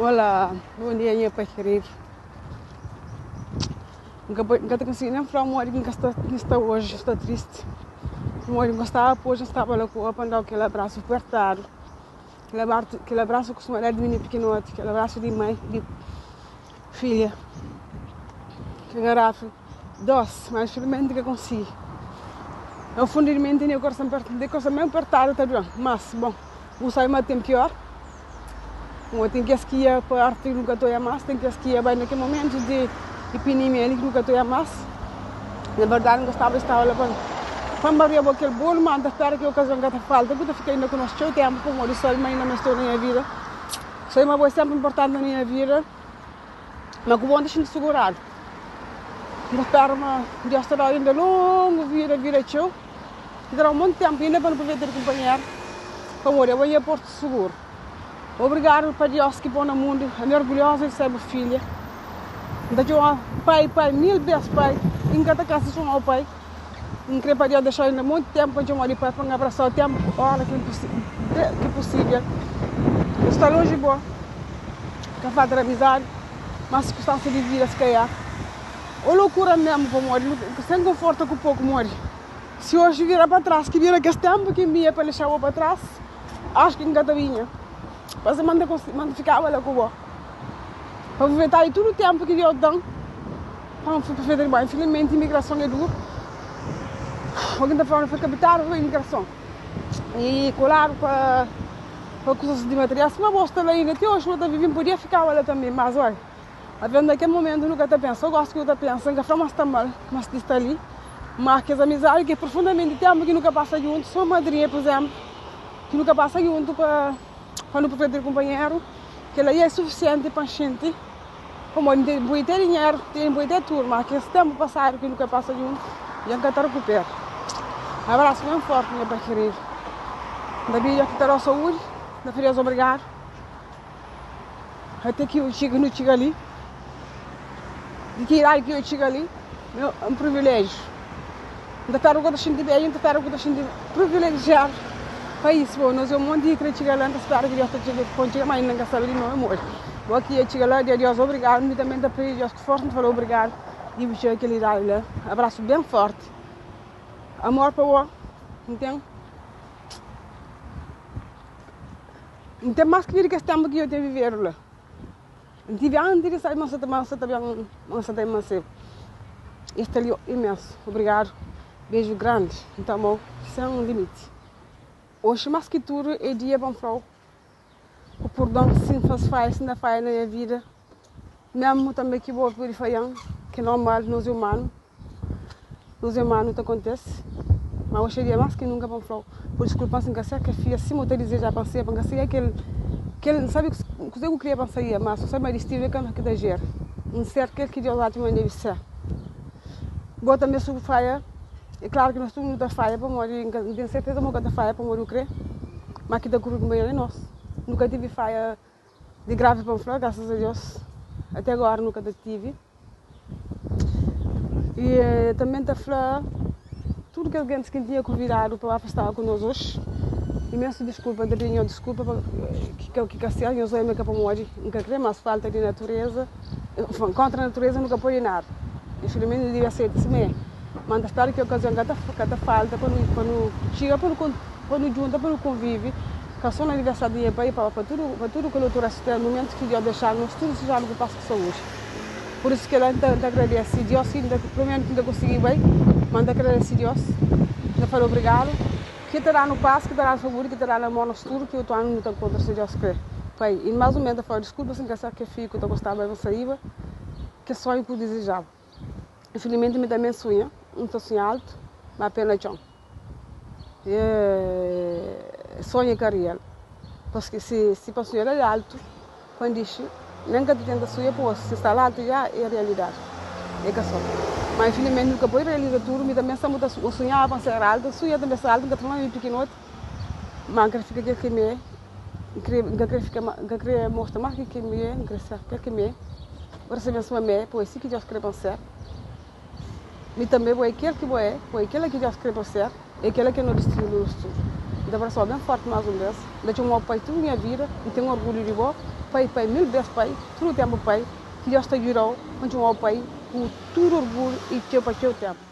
Olá, bom dia nha pai keridu. N ka pode, N ka ta konsigi nen fla modi ki N ka sta, N sta oji, N sta tristi. Pamodi N gostaba pa oji N staba la ku bo pa N da-u kel abrasu pertadu, kel abrasu, kel abrasu ki kustuma da di mininu pikinoti, kel abrasu di mai, di filha, kel garafa dosi, ma infilismenti N ka konsigi. Na fundu di mi N tene korason di korason mesmu pertadu ta duen, mas bon, bu sabe ma ten pior. Mo ten kes ki ia pa arti nu ka ta oia mas, ten kes ki ia bai na kel momentu di epidemia li ki nu ka ta oia mas. Na verdadi, N gostaba di staba la pa pa N baria bo kel bolu, ma N ta spera ki okazion ka ta falta, ku ta fika inda ku nos txeu tenpu, pamodi sabe ma inda ma es sta na nha vida, sabe ma bo é senpri inportanti na nha vida, ma ku bo N ta xinti suguradu. N ta spera ma Deus ta dau inda longu vida, vida txeu. Ki ta da un monti tenpu inda pa nu pruveta di kunpanheru, pamodi abo nha portu suguru. Obrigadu pa Dios ki pô na mundu, ami orgulhoza di ser bu filha. N ta txoma pai, pai, mil bes pai, i N ka ta kansa di txoma-u pai. N kre pa Dios dexa-u inda monti tenpu pa N txoma-u di pai, pa N abrasa-u tenpu ora ki ki pusível. N sta lonji bo, ka falta di amizadi, mas sirkunstansia di vida si kaiar. Ô lokura mesmu, pamodi sen konforta ku poku modi. Si oji vira pa tras, ki bira kes tenpu ki N binha pa dexa bo pa tras, axu ki N ka ta binha. Pasa ma N ta konsigi, ma N ta fikaba la ku bo. Pa apruveita di tudu tenpu ki Deus da-m pa N apruveita di bo. Infilismenti imigrason é duru. O ki N ta fla, N foi kapitadu pa imigrason i koladu pa pa kuzas di material. Sima bo sta la inda, ti oji bo ta vive, N podia fikaba la tanbe, mas oi. Aves na kel momentu nu ka ta pensa, sô gosi ki nu ta pensa, N ka fla ma sta mal, ma si sta li, ma kes amizadi ki é profundamenti tenpu ki nu ka pasa djuntu, sima madrinha pur izemplu, ki nu ka pasa djuntu pa pa nu prufeta di kunpanheru, kel-la é sufisienti pa N xinti pamodi N ten poi te dinheru, N poi te tudu, ma kes tenpu pasadu ki nu ka pasa djuntu dja N ka ta rekupera. Abrasu ben forti nha pai keridu. N ta pidi Deus ki ta da-u saúdi, N ta fla Deus obrigadu. Até ki eu txiga, nu txiga li. Di ki idadi ki eu txiga li, é un priviléjiu. N ta spera ku ta xinti ben, N ta spera ku ta xinti privilejiadu pa isu. Bo, nos é un monti ki kre txiga la, N ta spera ki Deus ta txiga, pô-m txiga, ma inda N ka sabe di meu amor. Bo ki ia txiga la, dia Deus obrigadu. Mi tanbe N ta pidi Deus ku forsa, N ta fla obrigadu di bu txiga kel idadi la. Abrasu ben forti. Amor pa bo N ten. N ten más ki vida kes ténpu ki yo ten vivedu la. N tive antis di sabe ma N sa ta ma N sa ta ben ma N sa ta imanseba. Es sta li imensu. Obrigadu. Beju grandi. N ta ama-u sen limiti. Oxi más ki tudu é dia pa N fla-u ku purdon si N faz faia, si N da faia na nha vida. Mésmu tanbe ki bo pudi faia-m, ki é normal, nos é umanu. Nos é umanu ta kontese. Ma oxi é dia más ki nunka pa N fla-u bu diskulpa-m si N ka ser kel fia sima u ta dizeja pa N ser, pa N ka seria kel kel N sabe kuzê ku kria pa N saia, ma su sabe ma distinu é ka ki ta jera N ser kel ki Deus atxa ma N debe ser. Bo tanbe si bu faia, é klaru ki nos tudu nu ta faia pamodi N ka N ten serteza ma bu ka ta faia pamodi bu kre, ma ki ta kuri kunpanheru é nos. Nu ka tivi faia di gravi pa N fla, grasas a Deus, até agora nu ka ta tivi. E tanbe N ta fla tudu kes gentis ki N tinha konvidadu pa ba festaba ku nos oxi, imensu diskulpa, N ta pidi nhos diskulpa pa ki ka ser, nhos oia ma é ka pamodi N ka kre, mas falta di natureza, kontra natureza nu ka pode nada, infilismenti nu debe aseita sima é, ma N ta spera ki okazion ka ta ka ta falta pa nu pa nu txiga pa nu pa nu djunta pa nu konvivi, ka so na aniversariu di nha pai, pa tudu pa tudu kel otu restu mumentu ki Deus dexa-nu nos tudu sejadu ku pas ku saúdi. Pur isu kela N ta agradese Dios ki N ta pelu ki N ta konsigi bai, ma N ta agradese Dios, N ta fala obrigadu ki ta danu pas, ki ta danu saúdi, ki ta danu amor nos tudu ki otu anu nu ta nkontra si Dios kre. Pai, i mas un bes N ta fala diskulpa si N ka sa ke fiju ku ta gostaba bai pa saiba ke sonhu ku dizejaba. Infilismenti mi tanbe N sunha, N ta sunha altu, ma pe na txon. E sonha ka real, paske si si pa sunha la di altu, pa N dixi, nen ka ta tenta sunha pô si sta la altu ja e realidadi, e ka so. Ma infilismenti nu ka pode realiza tudu, mi tanbe N sta muta N sunhaba pa N ser altu, N sunha tanbe ser altu, N ka ta fla ma mi pikinoti, ma N kre fika kel ki mi e, N kre N ka kre fika ma N ka kre mostra mas ki ki mi e, N kre ser kel ki mi e, N resebe suma mi e, pô e si ki Deus kre pa N ser. Mi tanbe, bo é kel ki bo é, bo é kela ki Deus kre bo ser, é kela ki é no distinu di nos tudu. N ta abrasau ben forti mas un bes, N ta txomau pai tudu nha vida, N ten orgulhu di bo. Pai, pai, mil bes pai, tudu tempu pai, ki Deus ta djudau pa N txomau pai ku tudu orgulhu i txeu pa txeu tempu.